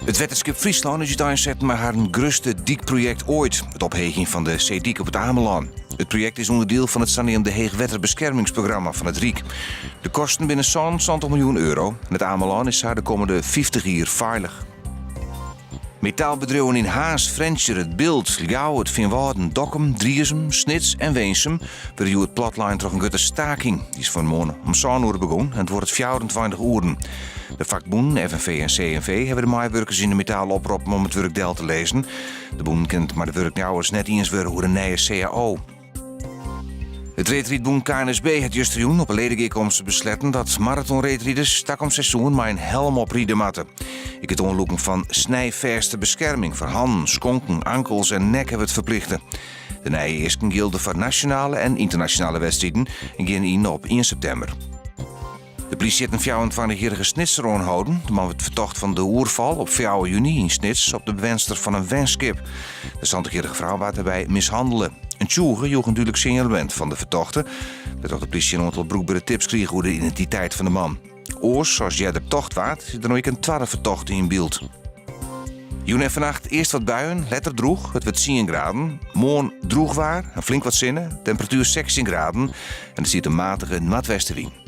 It Wetterskip Fryslân is úteinsetten mei harren grutste dykprojekt oait, it opheegjen fan de seedyk op It Amelân. It projekt is ûnderdiel fan it saneamde Heechwetterbeskermingsprogramma fan it Ryk. De kosten binne 77 miljoen euro en It Amelân is sa de kommende 50 jier feilich. Metaalbedriuwen yn Harns, Frjentsjer, It Bilt, Ljouwert, Feanwâlden, Dokkum, Driezum, Snits en Winsum wurde hjoed platlein troch in grutte staking. Dy is fannemoarn om sân oere begûn en duorret 24 oeren. De fakbûnen FNV en CNV hawwe de meiwurkers yn de metaal oproppen om it wurk del te lizzen. De bûnen kinne it mei de wurkjouwers net iens wurde oer in nije cao. It reedrydbûn KNSB hat justerjûn op 'e ledegearkomste besletten dat maratonreedriders takom seizoen mei in helm op ride moatte. Ek it oanlûken fan snijfêste beskerming foar hannen, skonken, ankels en nekke wurdt ferplichte. De nije easken jilde foar nasjonale en ynternasjonale wedstriden en gean yn op ien septimber. De plysje hat in fjouwerentweintichjierrige Snitser oanholden. De man wurdt fertocht fan de oerfal op fjouwer juny yn Snits op de bewenster fan in wenskip. De santichjierrige frou waard dêrby mishannele. In tsjûge joech in dúdlik sinjalemint fan de fertochte, wêrtroch't de plysje in oantal brûkbere tips krige oer de identiteit fan de man. Oars as earder tocht waard, is der no ek in twadde fertochte yn byld. Jûn en fannacht earst wat buien, letter drûch. It wurdt tsien graden. Moarn drûch waar en flink wat sinne. Temperatuer 16 graden en der stiet in matige noardwestewyn.